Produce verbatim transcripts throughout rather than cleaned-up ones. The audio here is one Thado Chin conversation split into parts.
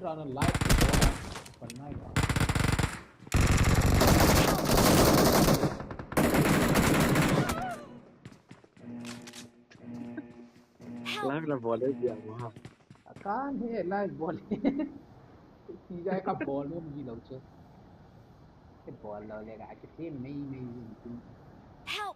Sana live ko bol a, panna ba. Help! Live la bol le dia mo ha. Akan he live bol. Ti jai ka bol mo mi lo che. Ke bol lo le ga ke team nei nei. Help!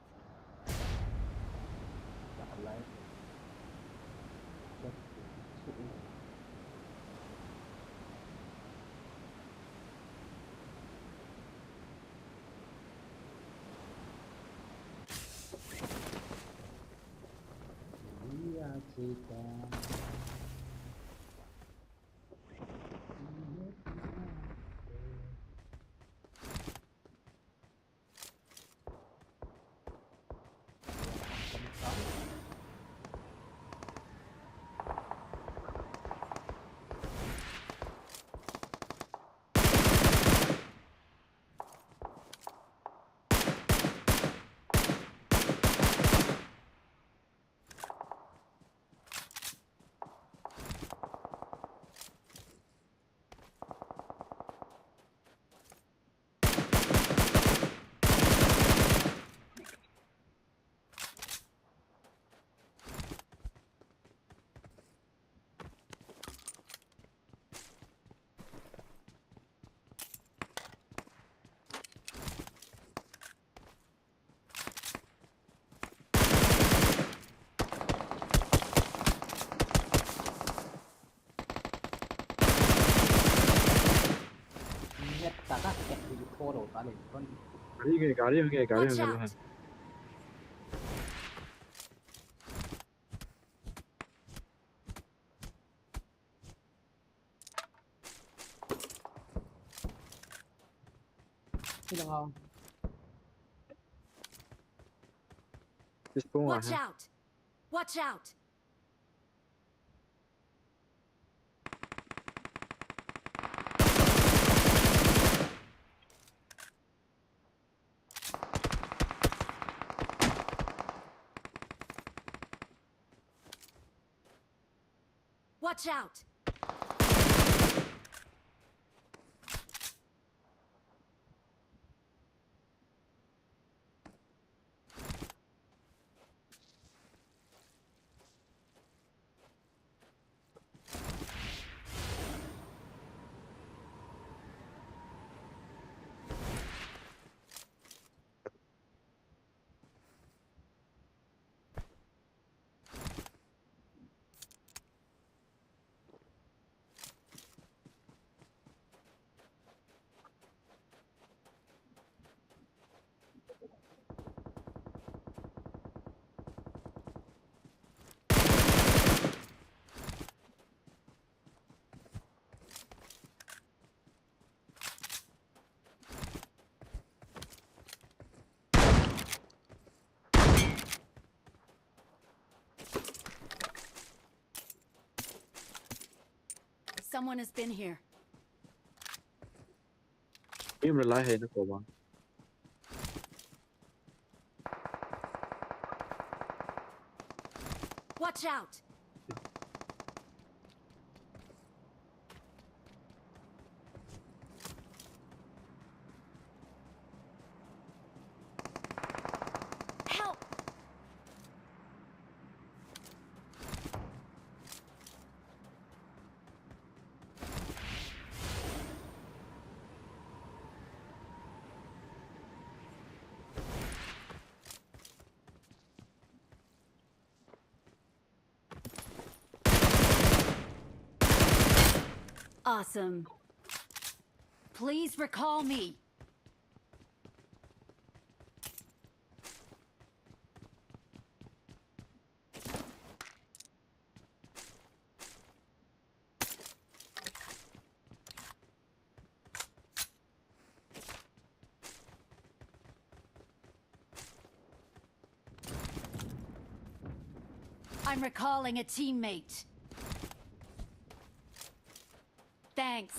Net ta ka ke di ko ro ta le kon. Gari ke, gari ke, gari ke. Watch out! Sila nga. Watch out! Watch out! Watch out! Someone has been here. Im rely hai na ko ba. Watch out! Help! Awesome. Please recall me. I'm recalling a teammate. Thanks.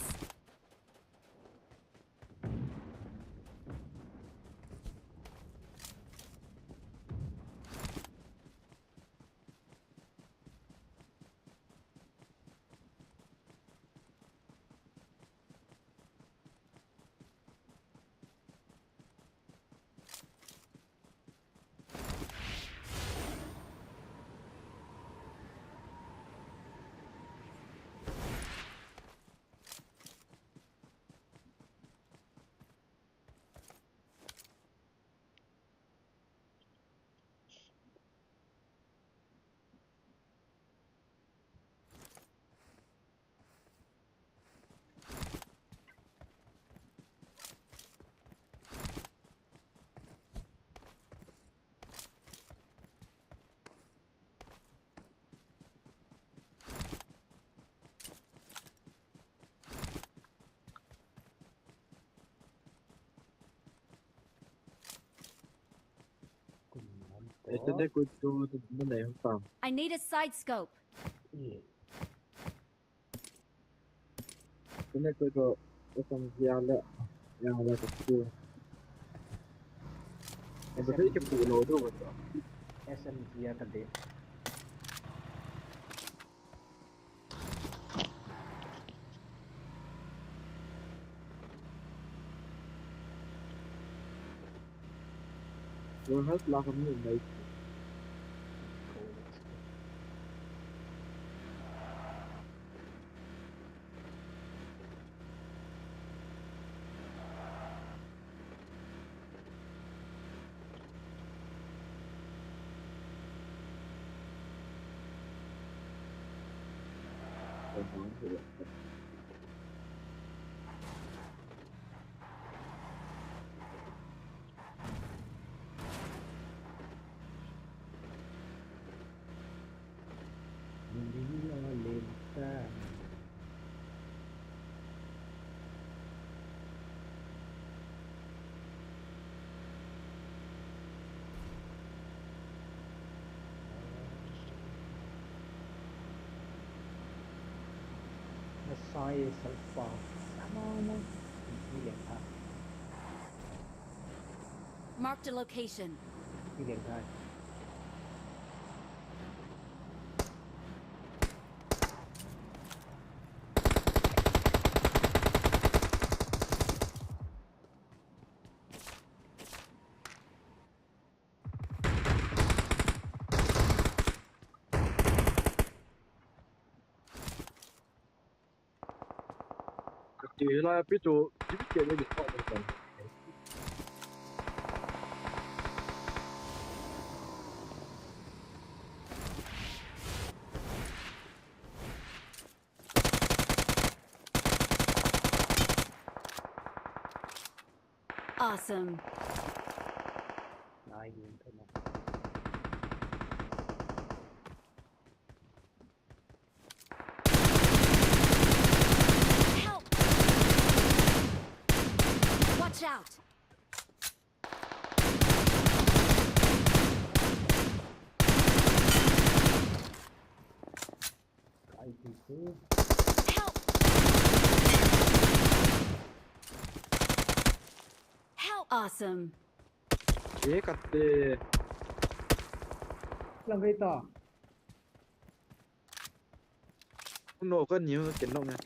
Ete ne ko to to mo ne pa. I need a side scope. Ete ne ko to to sang dia le. Ya la ko to. Ete ke pu lo do ko. S M G a ka de. Your health la kami nai. Nasai salpa. Sama mo. Hindi yan ha. Marked a location. Hindi yan ha. Kati lai pi tu, ti pi ke ni ko ko. Awesome. Nai, yun ka na. Help! Watch out! Kai ti se. Help! Help! Awesome. Ye katte. Lang kai ta. No ka niu ke nok ne.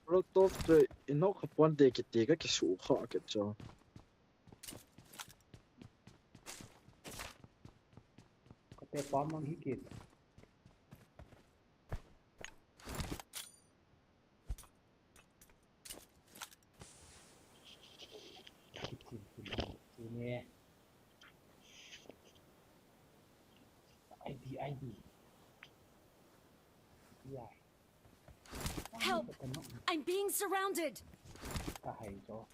Molotov te inok ka pon te kiti ka kisu kha ke cho. Kate pa mang hi ke. Kiti, kiti, kiti ne. I D, I D. Yeah. Help! I'm being surrounded! Ka hai cho.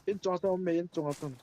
In chunga tun, me in chunga tun.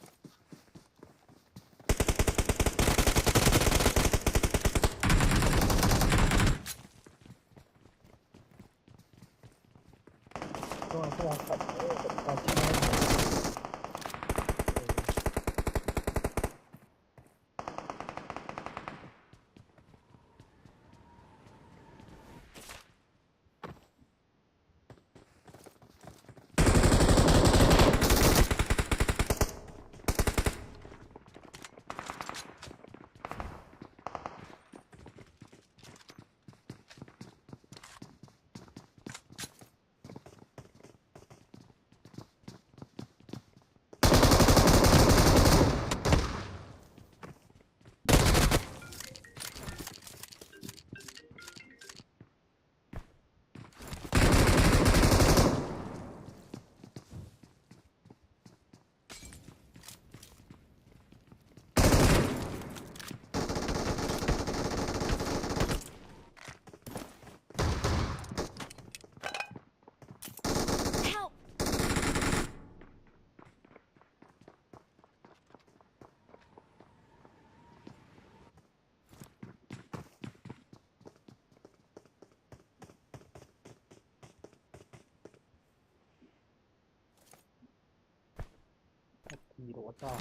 Hero ata.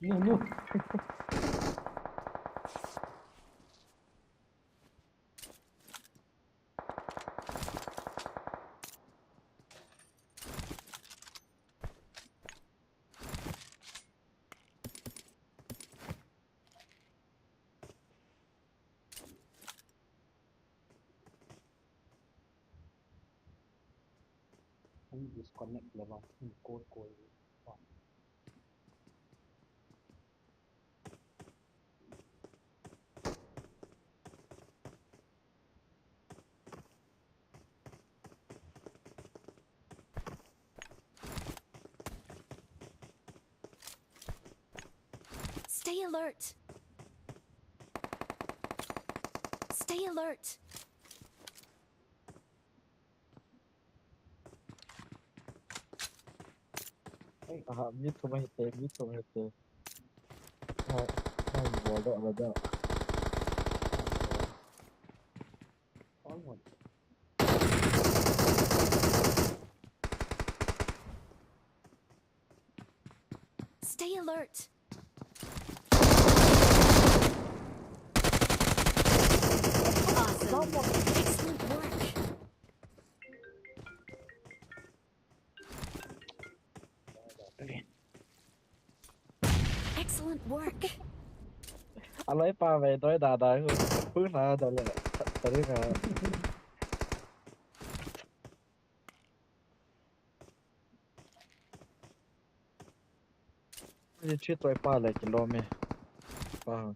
Nyo, nyo. Hung disconnect le ba, hung call call. Stay alert. Stay alert. Aha, mi thum ahi te, mi thum ahi te. Ha, ha, bol doh, bol doh. Almost. Stay alert. Awesome. Excellent work. Excellent work. Aloi pa ve doi da da hu. Hu na da le. Tari ka. Ni thi toi pa le kilom e. Pa.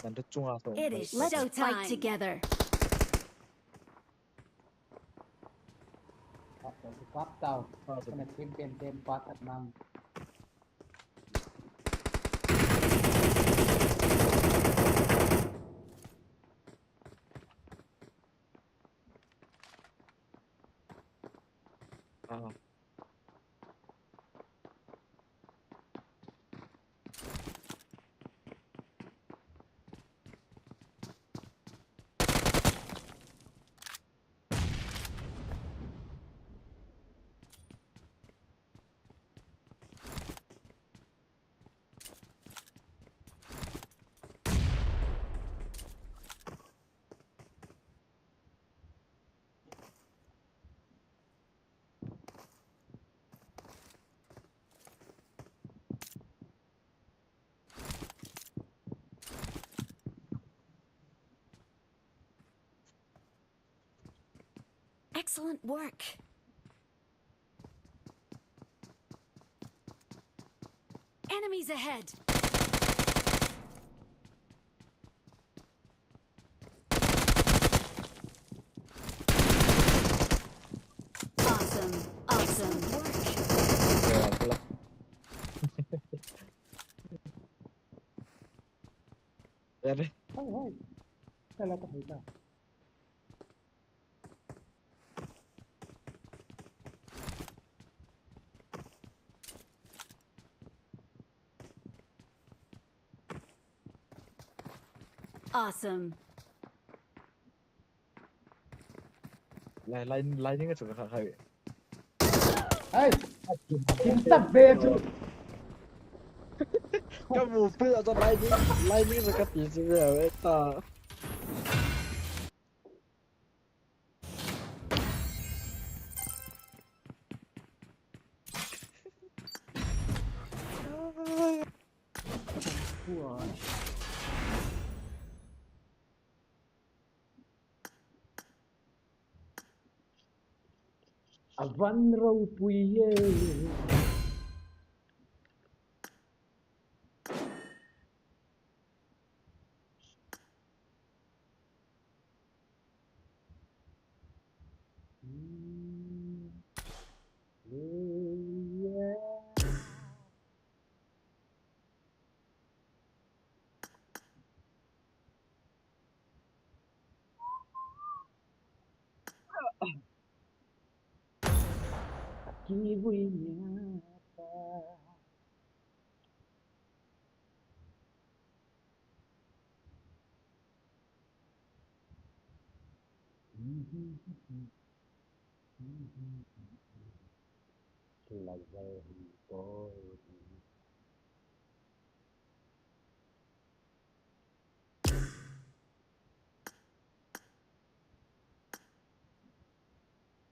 Nan tu chunga to. It is showtime. Let's fight together. Kap tau, kap tau. Kap tau. Kana tim tem tem pa khat nang. Ah. Excellent work. Enemies ahead. Awesome. Awesome work. Ere. Hai, hai. Kala ta hai ta. Awesome. Lai, lai, lai ning chu ka khai. Hai! Kim tap ve chu. Ka mu pu a lai ning, lai ning chu ka ti chu ve ta. Avan ropui e. Kivui nia ta. Lagai hung ko.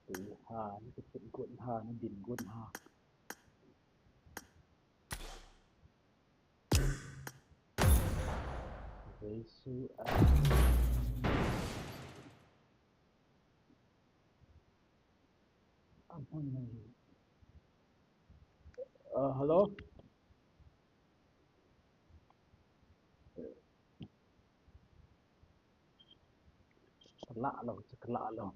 Tui ha, na kichep got ha, na din got ha. Jesu a. Aman na. Uh, hello? Kala lo, kala lo.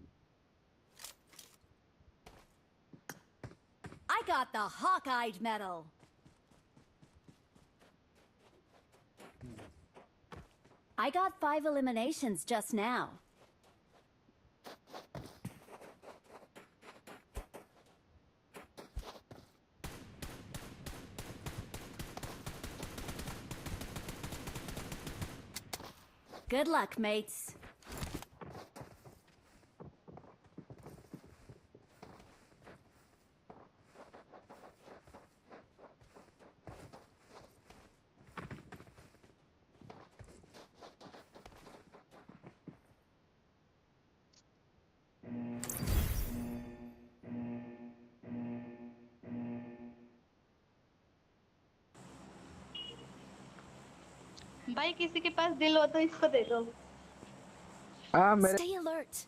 I got the Hawkeye medal. I got five eliminations just now. Good luck, mates. भाई, किसी के पास दिल हो तो इसको दे दो। हाँ, मेरे Stay alert.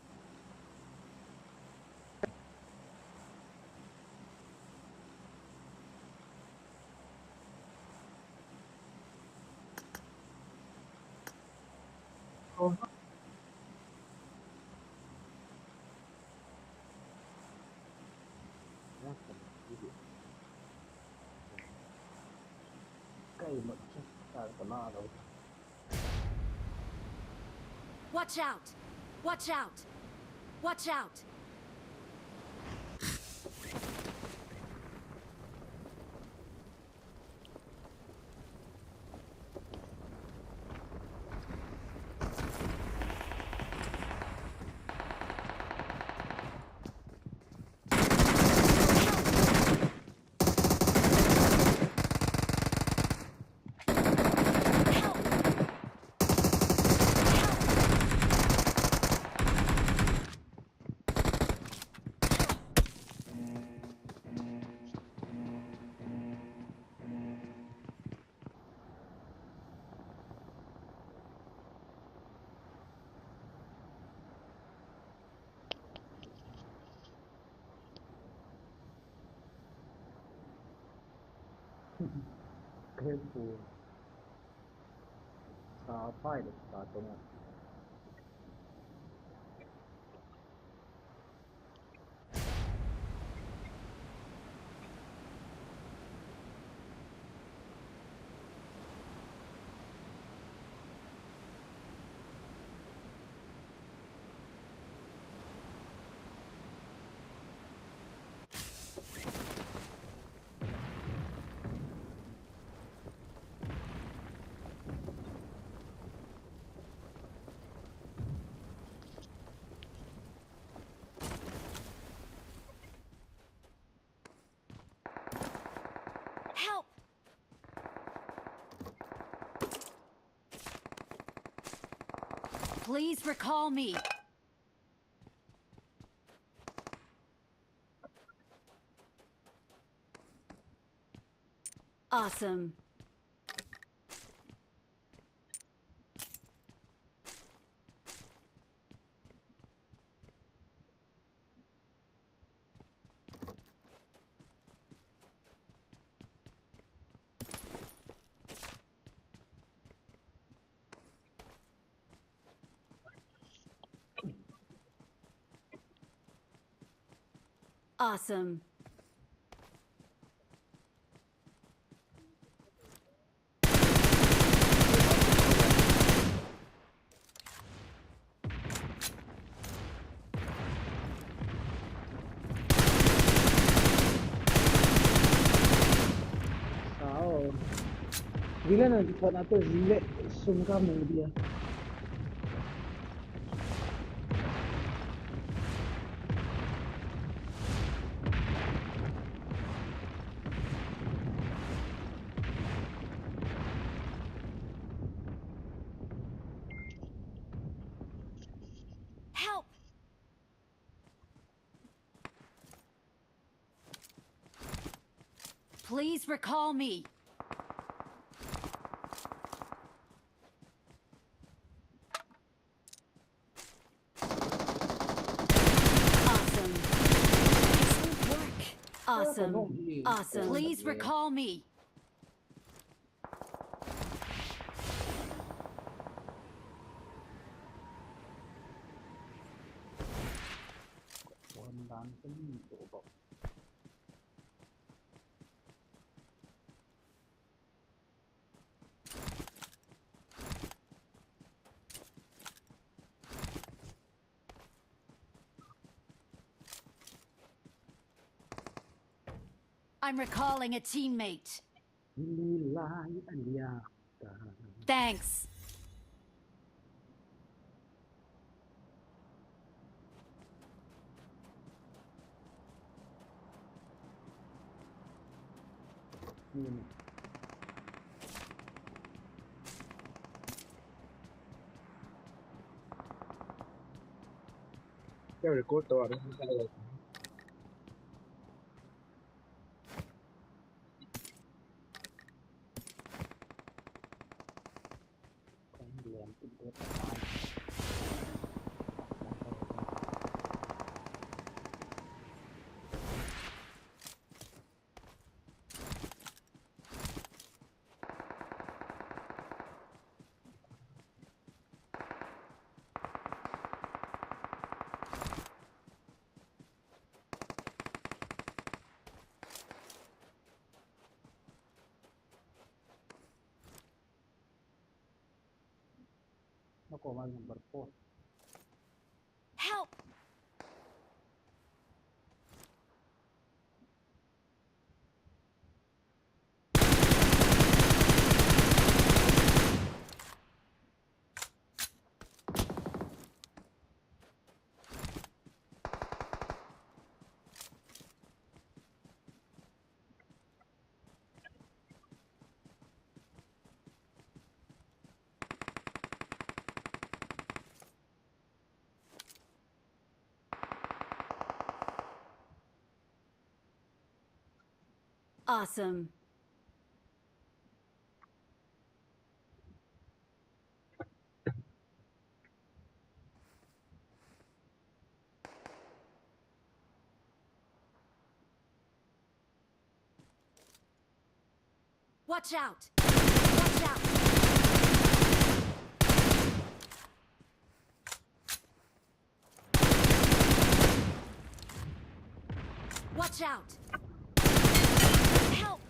Watch out! Watch out! Watch out! Kaipu. Sa pai le sa tong. Help! Please recall me. Awesome. Awesome. Zile na kithona to zile sum ka mu dia. Help! Please recall me. Awesome. Excellent work. Awesome. Awesome. Please recall me. I'm recalling a teammate. Thanks. Kei record tou a. Nako ma number four. Help! Awesome. Watch out! Watch out! Watch out! Help!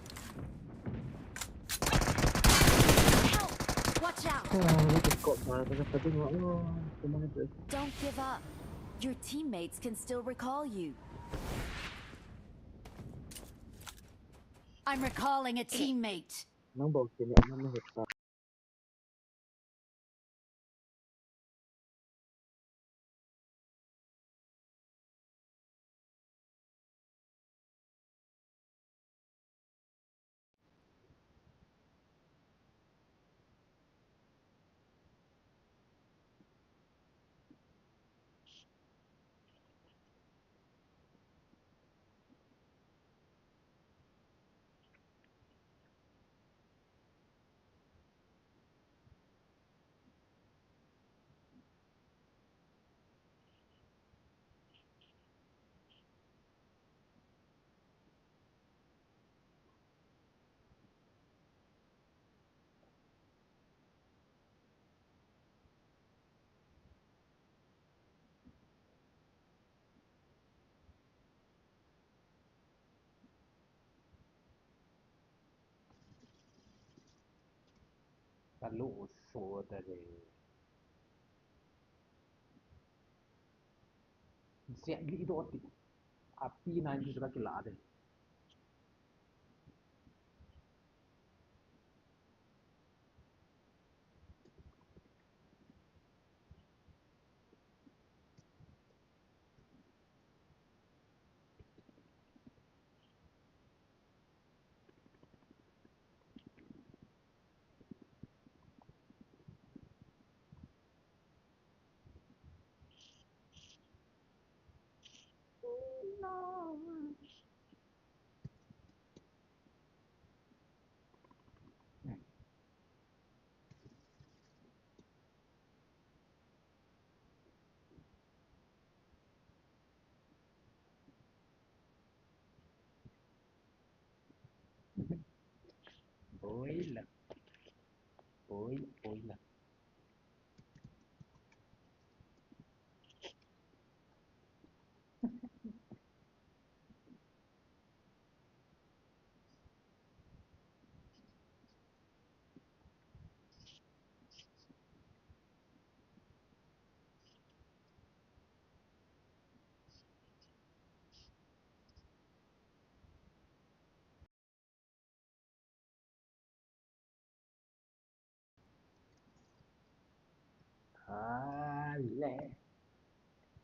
Help! Watch out! Oh, we just got by. There's a fucking lot. Oh, come on, dude. Don't give up. Your teammates can still recall you. I'm recalling a teammate. Nang bau kini, nang nang hita. Kalu so tare. Sian li do ti. Api na ni sura kila de.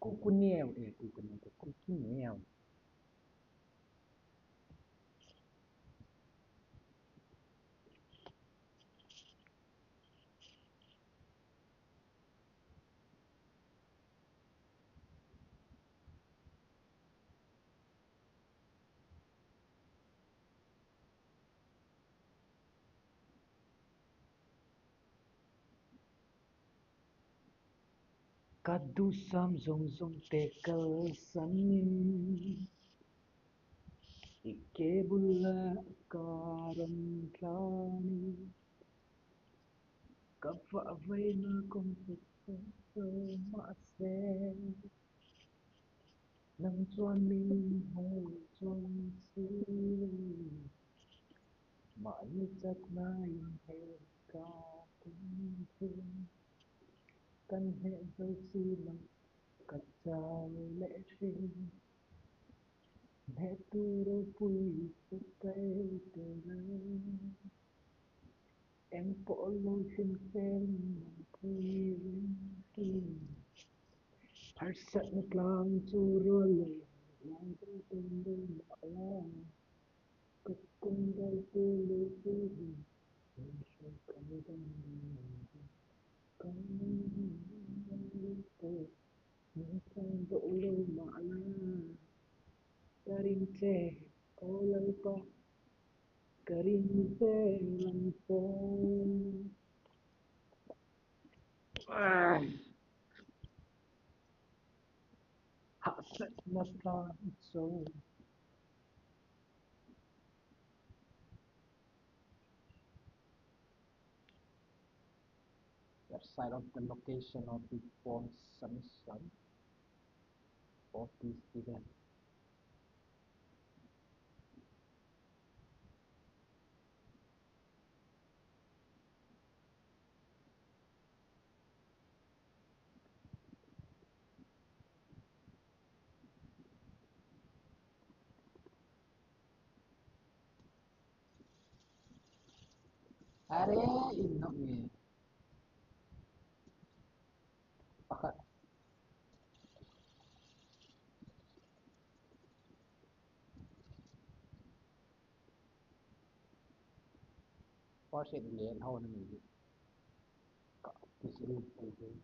Ku neo e, ku ku neo, ku ku neo. Kadu sam zong zong te kal sanin, ike bula karan tlani. Kava vaina kong put so ma se. Nang chuan min hmu chuan si. Mah ni chatna in he ka tum thim. Kan he zo si lam ka chau le hrim. He tu ro pui se kai te le. Eng po lo hrim fel nang pui ring ki. Harsatna tlang chu rual lo, lang chu tum lo ma la. Ka kum dal tu lo tu hi, kum shai kam dang lo, kam dang lo tu, kum shai do lo ma la. Ka ring che, o Lalpa, ka ring che lang che. Ah. Hahsatna tlang chu. Left side of the location of the bone submission of this event. Are, in nok nge. Pakhat. First aid le, hau na mi. Ka, kisi lu, kisi lu.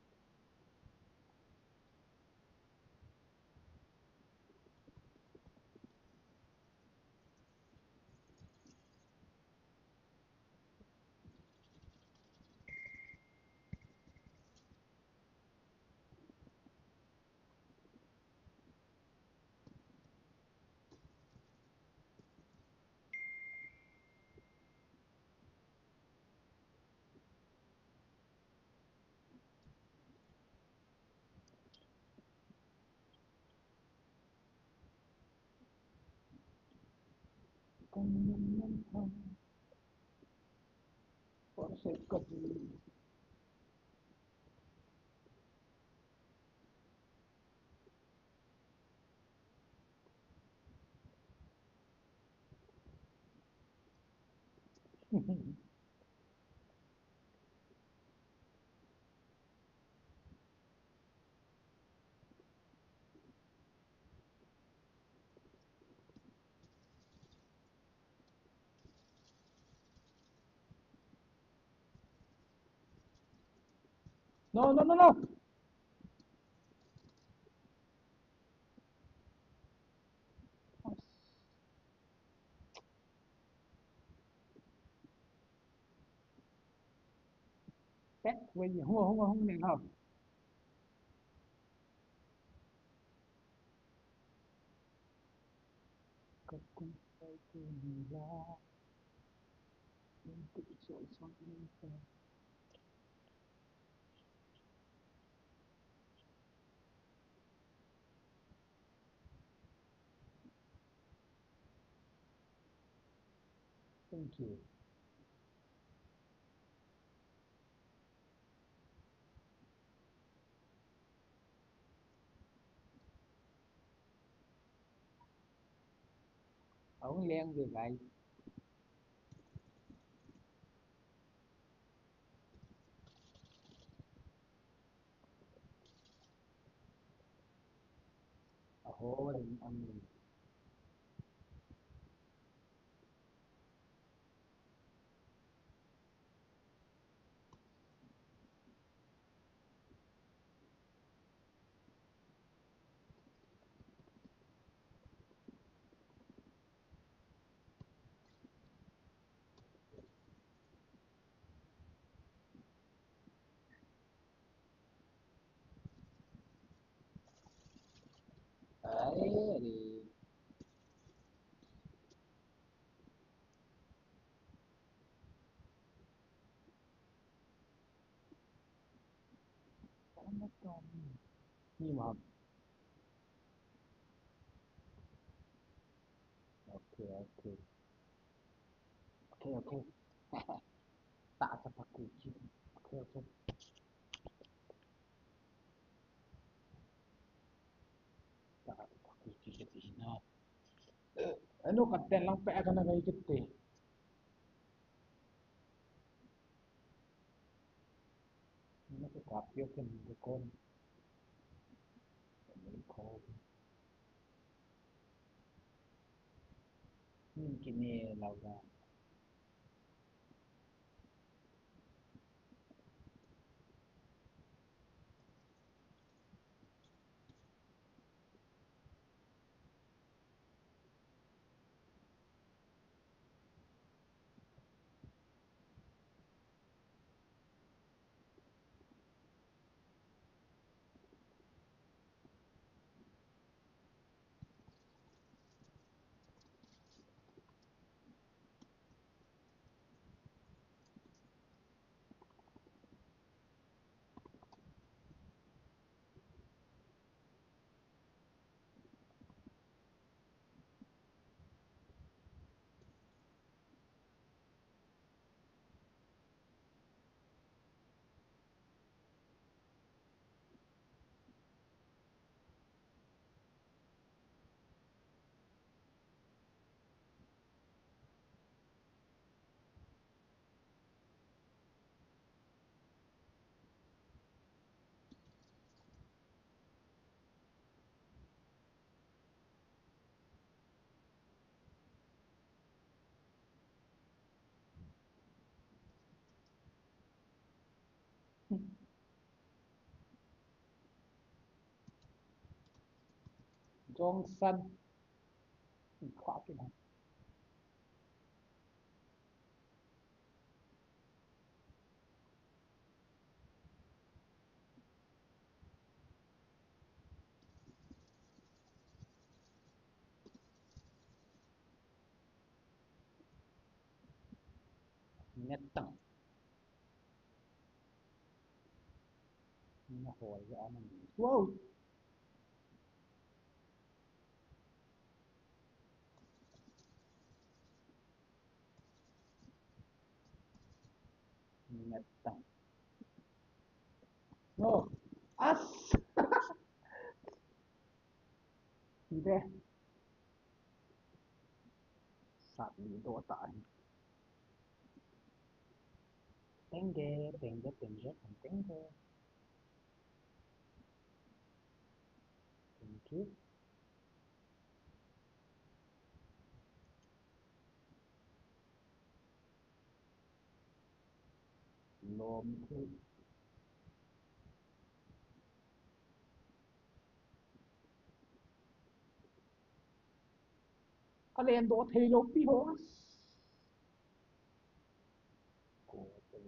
No, no, no, no. Pet, wei, hung, hung, hung, ning hao. Ka kum sai tu ni la. Kum tu so so ni sa. Thank you. Ahung leng ve, guys. Holding on. Ai, ai. Ni ma. Okay, okay. Okay, okay. Ta ta pa ku chi. Okay, okay. Ta ta pa ku chi chi na. Ano ka ten lang pe ka na kai kit te. Ano ka kapyo ken ko kon. Ko. Min kine lauda. Jongsan. Khua kina. Ngetang. Nahoi ya anang. Wow. Ngetang. No. As. Ide. Sat ni do ta. Tenge, tenge, tenge, tenge. Thank you. Lom thei. Ka len doh thei lou pi ho. Ko te.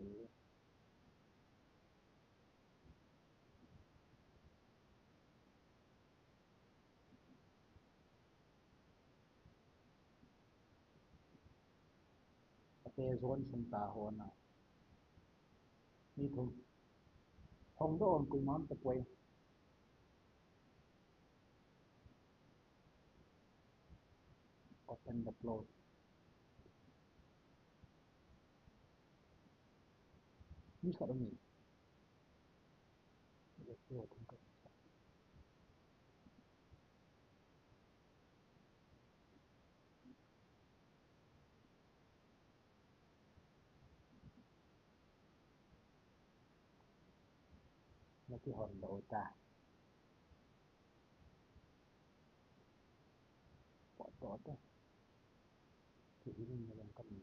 Ate zone sung ta ho na. Mi thum. Hong doh om kui mam ta poi. Open the floor. Mi khat um e. Na kihon lou ta. Toh te. Kihilna jong kamu.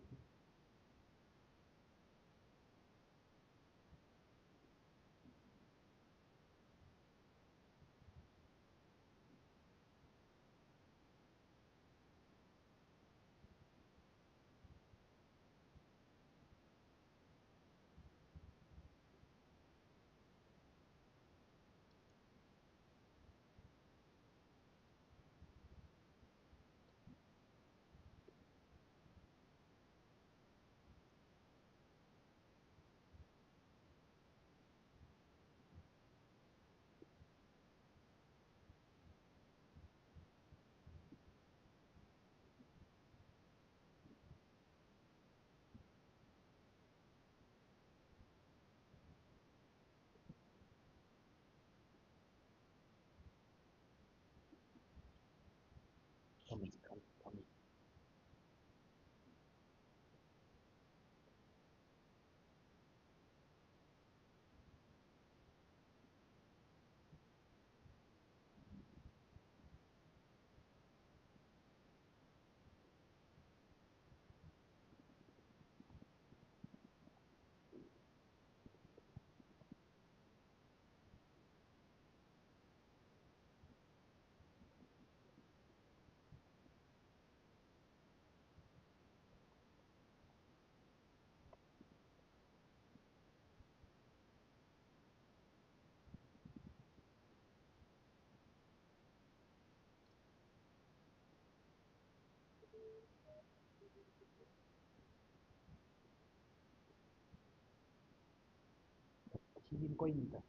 Key in koi ni ta.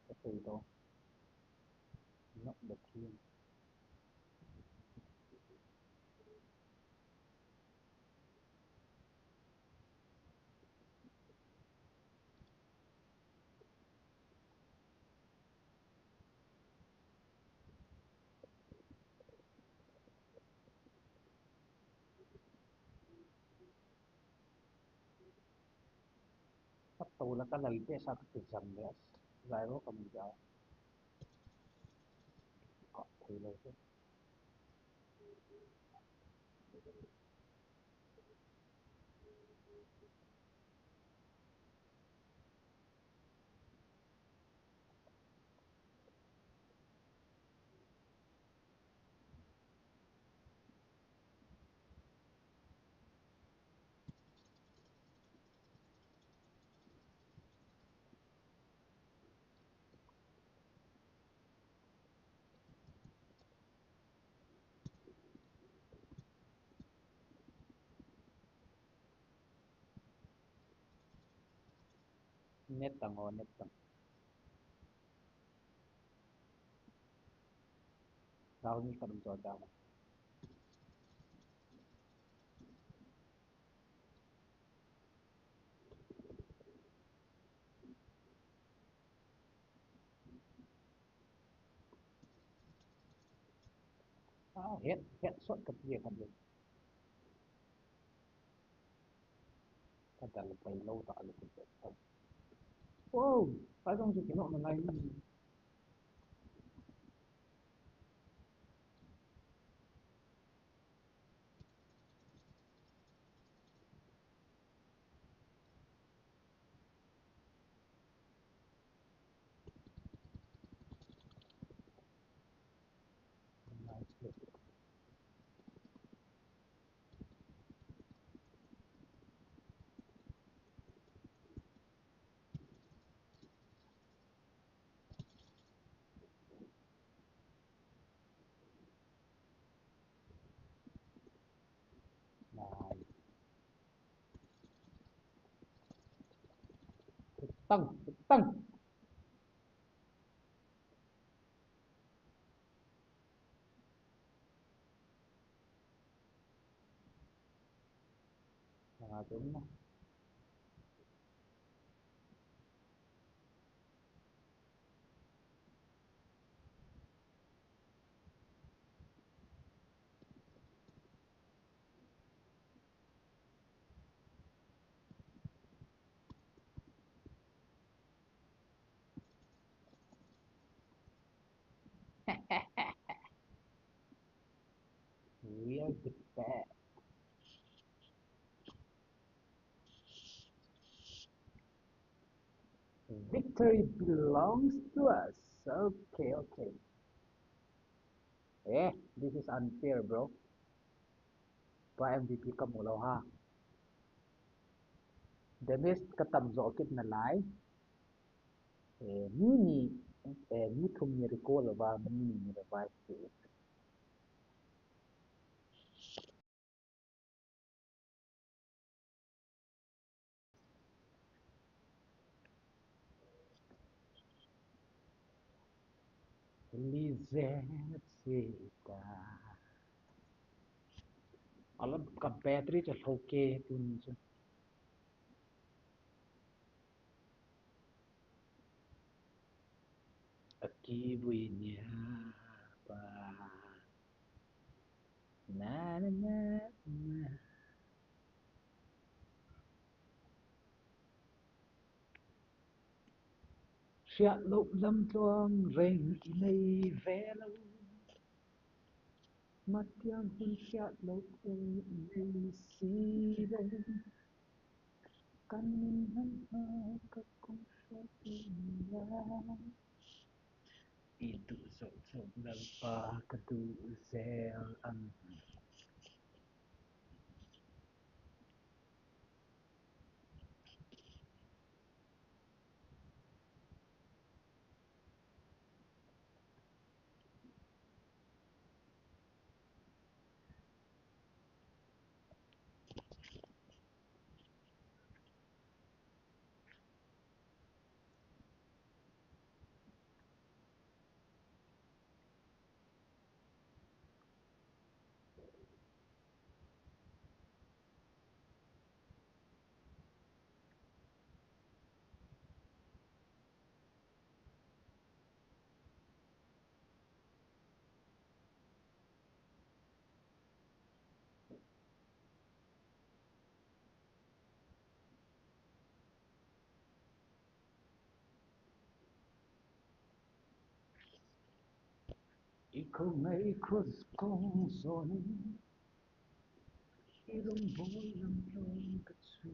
Ka sei to. Not the key in. Ka to la ka lal te sa ka te jam le. Zai ro ka mu ja. Ka thei lo te. Net tang o, net tang. Tao ni kadum to tao. Ah, head, headshot ka tia ka tia. Ka dal pai lo ta lo. Wow, ka jong chu kino na ngai ni. Nai. Tang, tang. Nanga tum na. Ui, Victory belongs to us. Okay, okay. Eh, this is unfair, bro. Pa M V P kamu lou ha. Damage katam jo kit nalai. Eh, mi ni, eh, mi thum ni recall uva, mi ni ni revive kit. Lizette sita. Alam ka battery chu lou ke tun chu. Aki bui nia pa. Na, na, na, na. Hriat loh lamtluang reng i nei ve lou. Matiang hun hriat loh reng i nei si lou. Kan min han ha ka kong hriat loh nia. I duh zoh zoh Lalpa ka duh zel ang. I khongai khos kong zon, i lung boi lam long ka chu.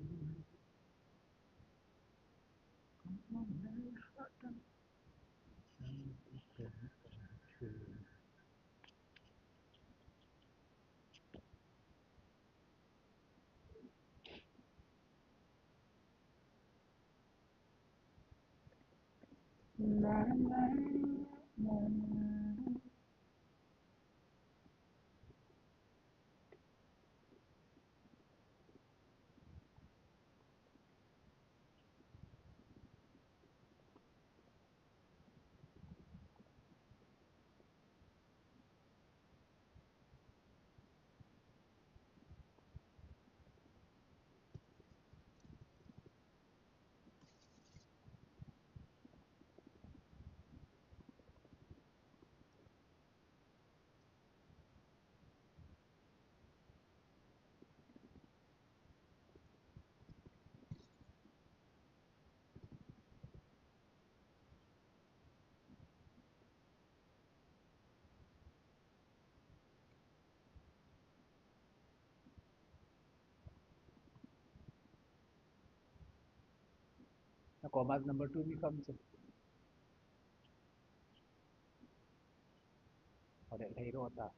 Na comment number two mi kam se. Ode lei ro ta.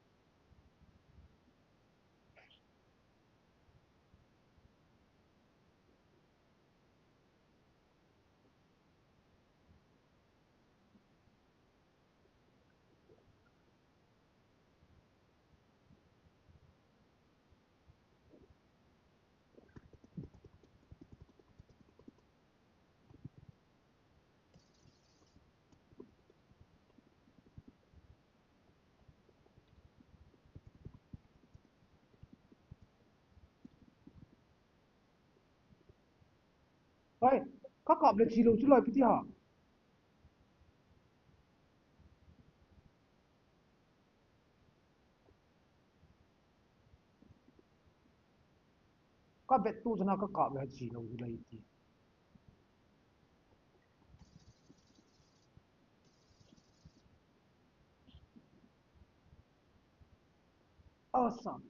Hoi, ka kap le chi lou chu loi piti ha. Ka bet tu chana ka kap le chi lou chu loi ti. Awesome.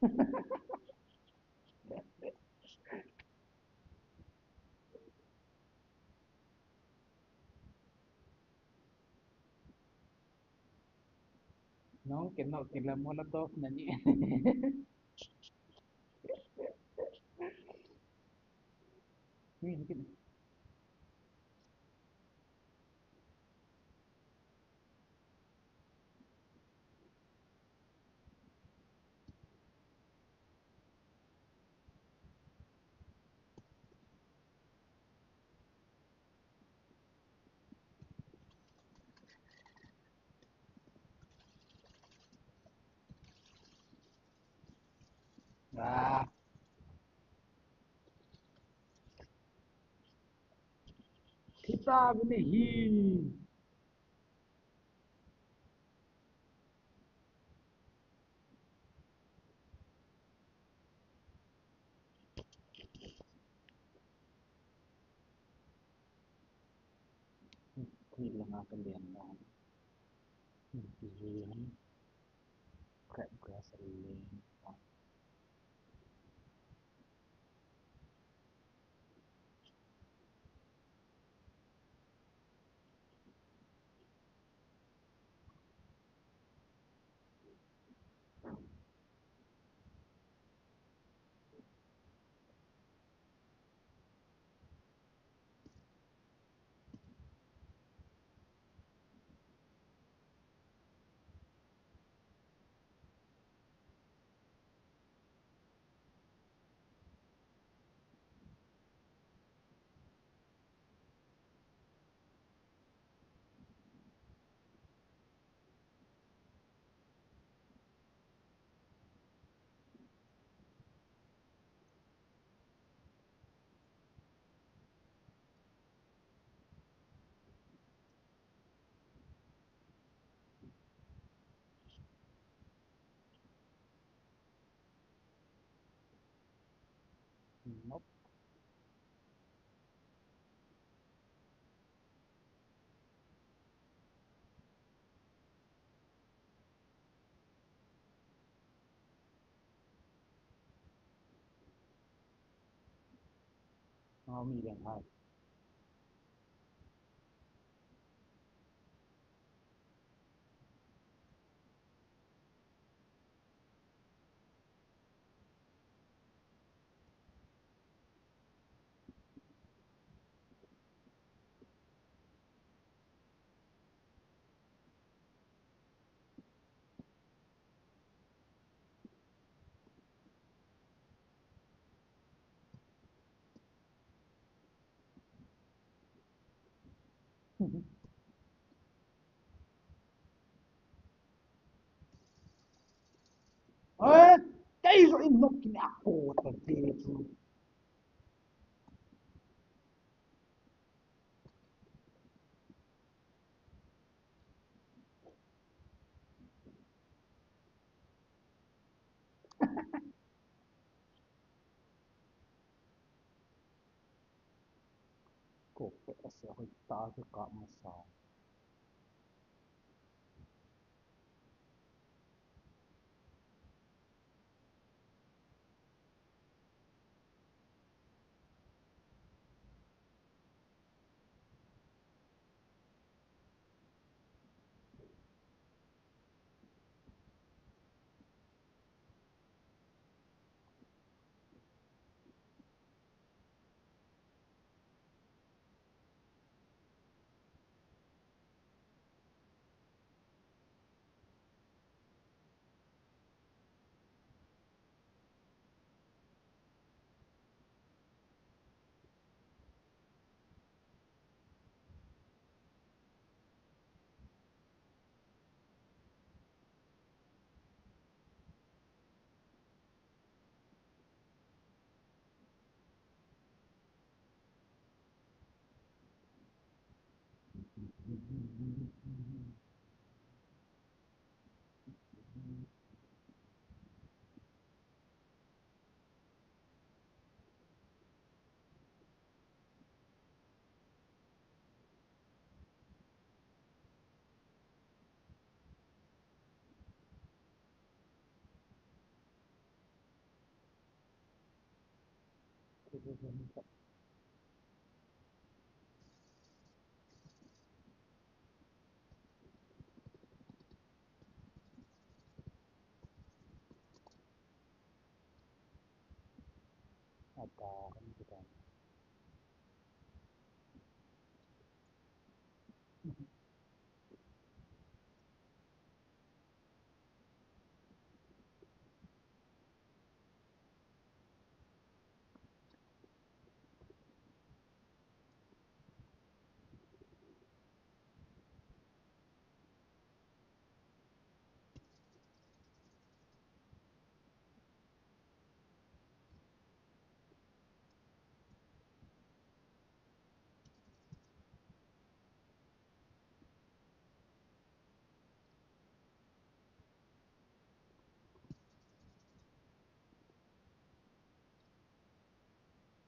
Nong kino kila mola tok na ni. Ni ni kini. Ah. Kita bini hi. Khi langa ka lian dan. Khi lian. Crab grass a lian. Nope. How many then high? Eh, kei jong in nok kini a ko ta ve chu. Ko pe ase hoi ta ke ka masa. Ata kan kita.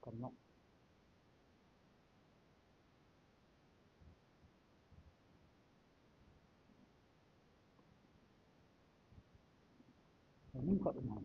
Kano. Ini kok mana?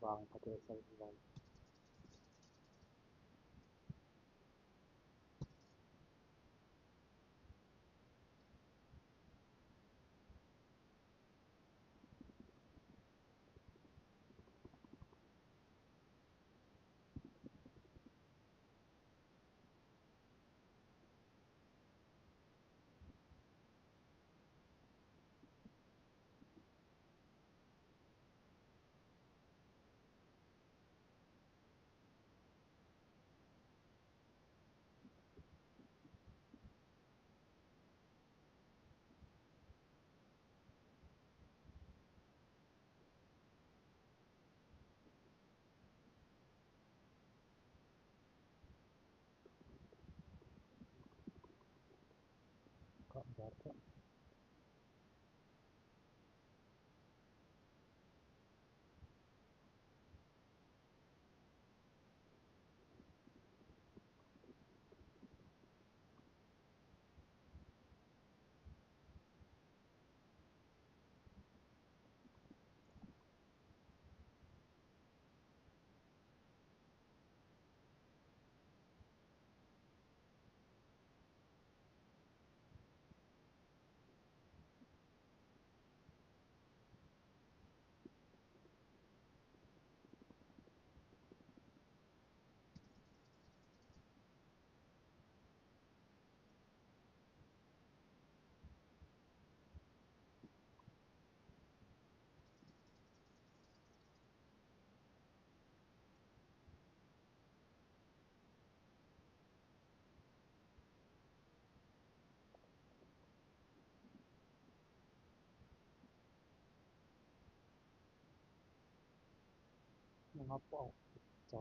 Bang kate sai bang. Kap data. Nga pau. Cha.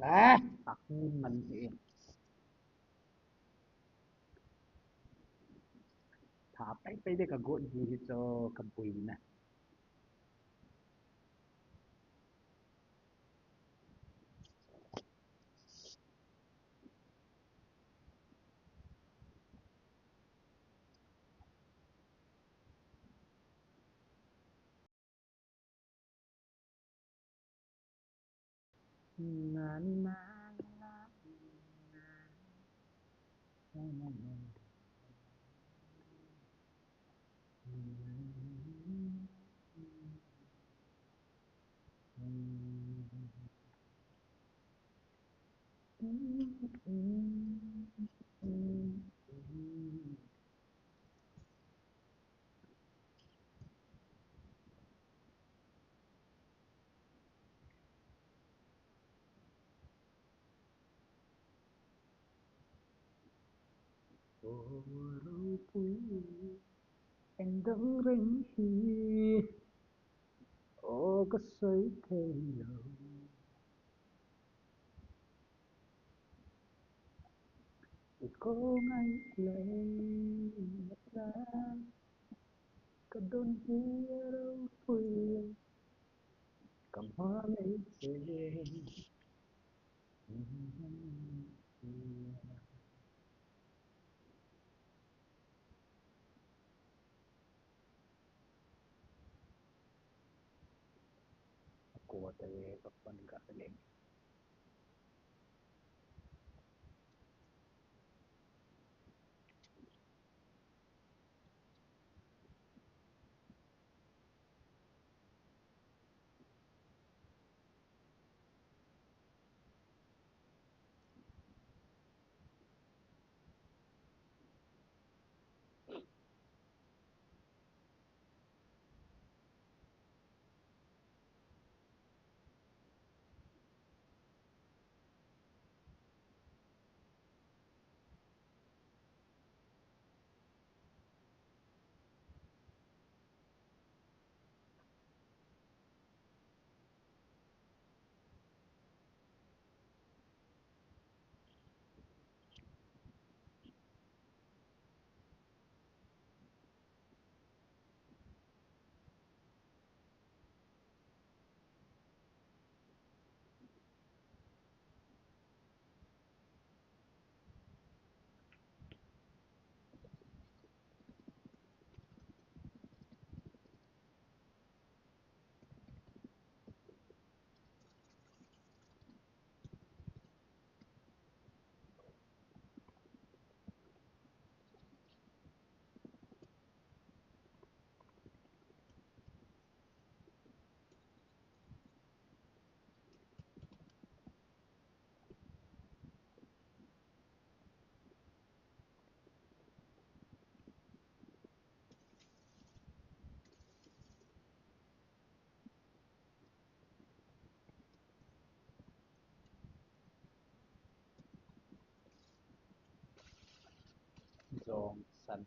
Ah, aku man hi. Tha pai pai de ka got ji hi chu ka bui na. O Roupui, en dang reng hi, o ka sei thei lou. I kong ai lei na ta, ka don hi a Roupui, ka ma lei che. Ako ta ve, papan ka le. Jong san.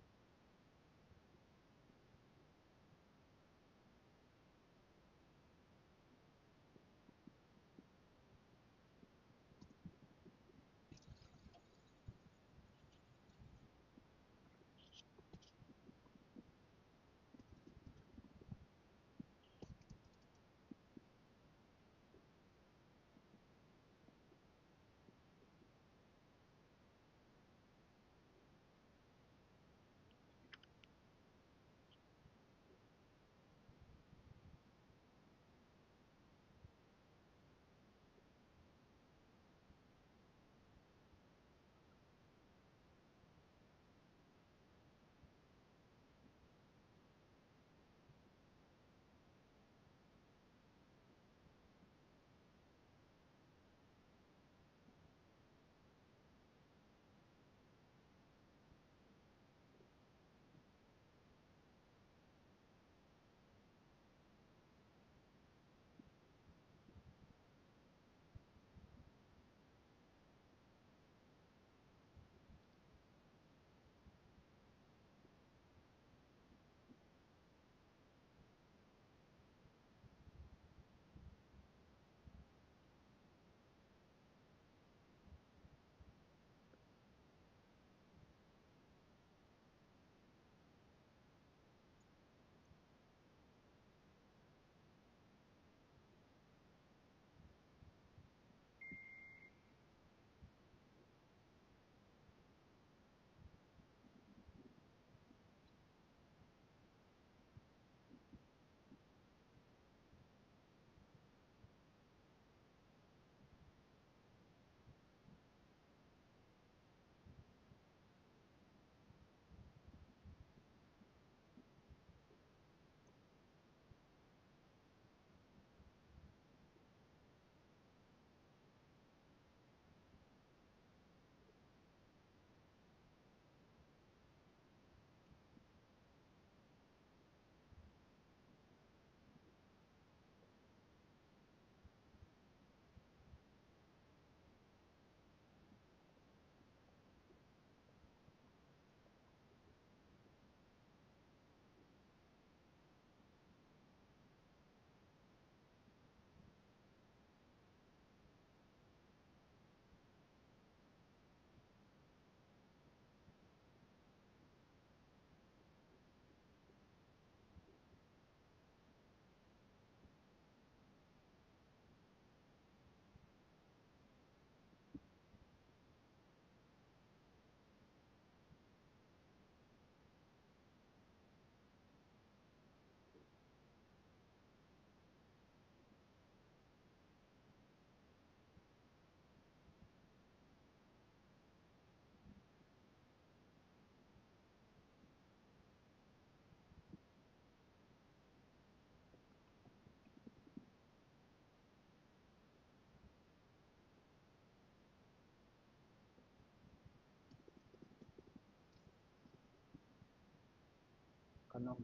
Kanom.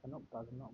Kanom ta, kanom.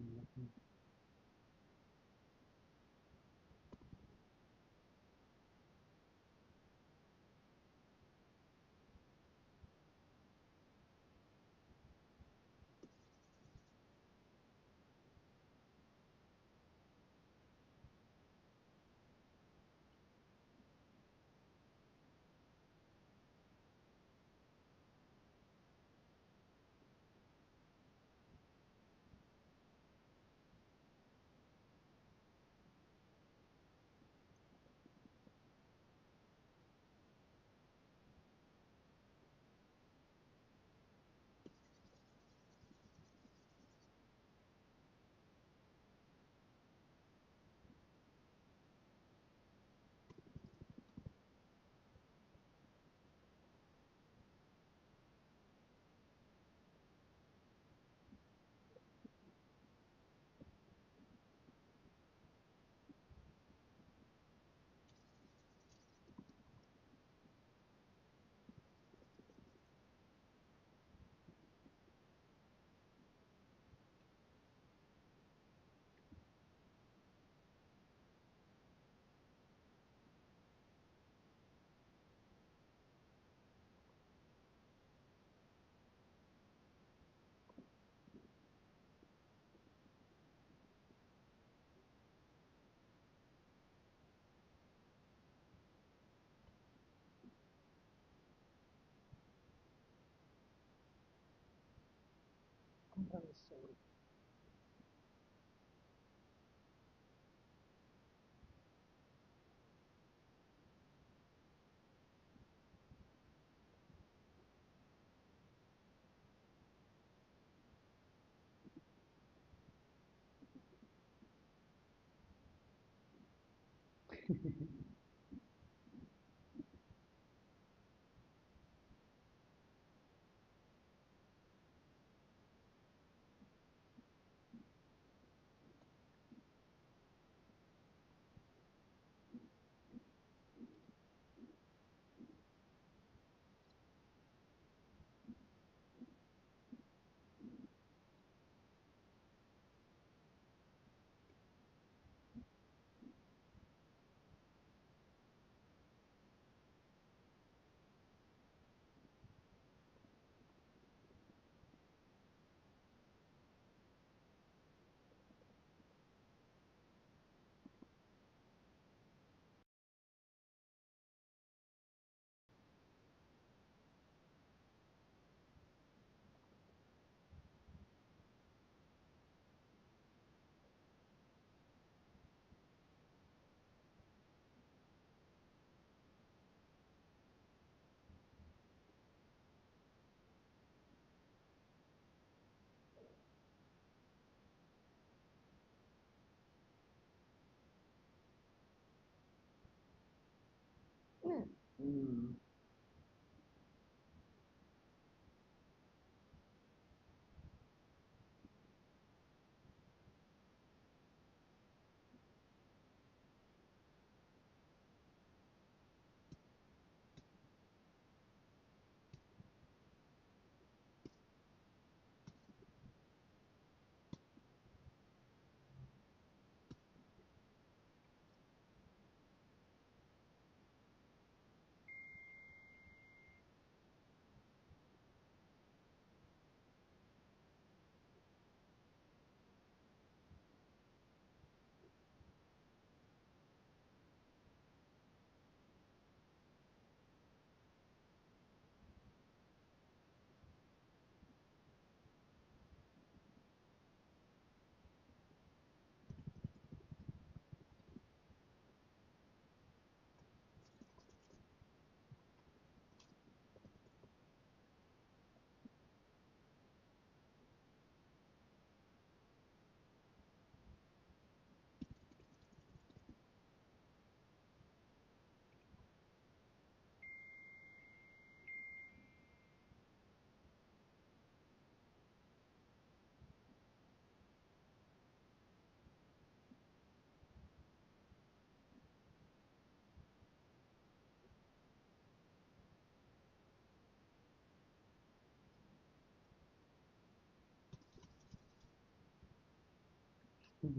Still,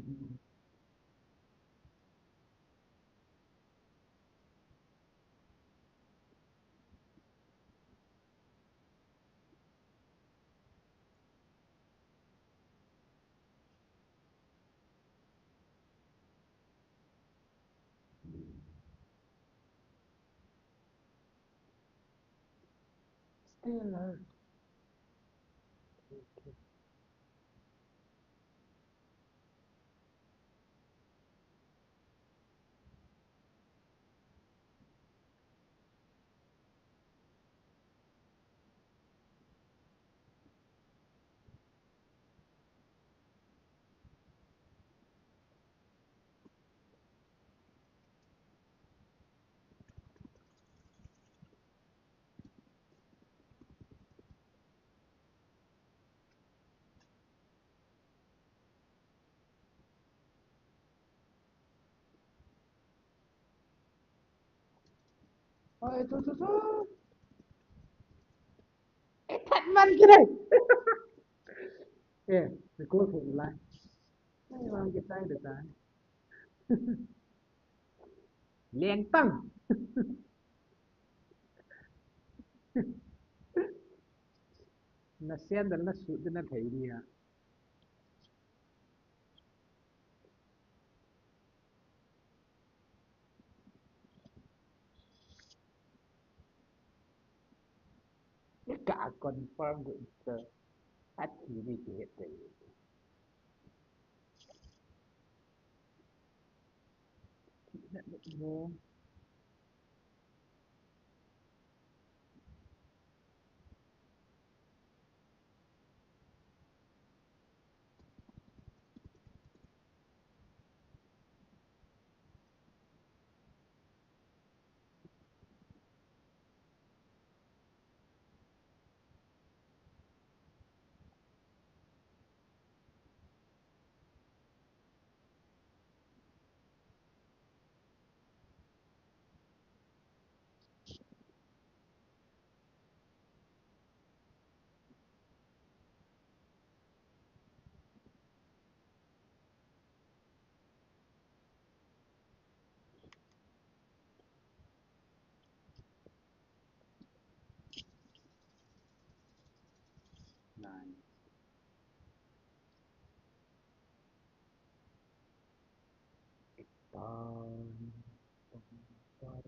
ah. Oi, tu, tu, tu. Eh, that man kira. Eh, the call for the line. Ai, vang kitai de tai. Leng tang. Na sandal na suit na thei dia. Ka confirm ko ita. At ini kita. Nine. Tan, tan, tan,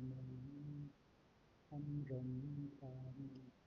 tan, tan.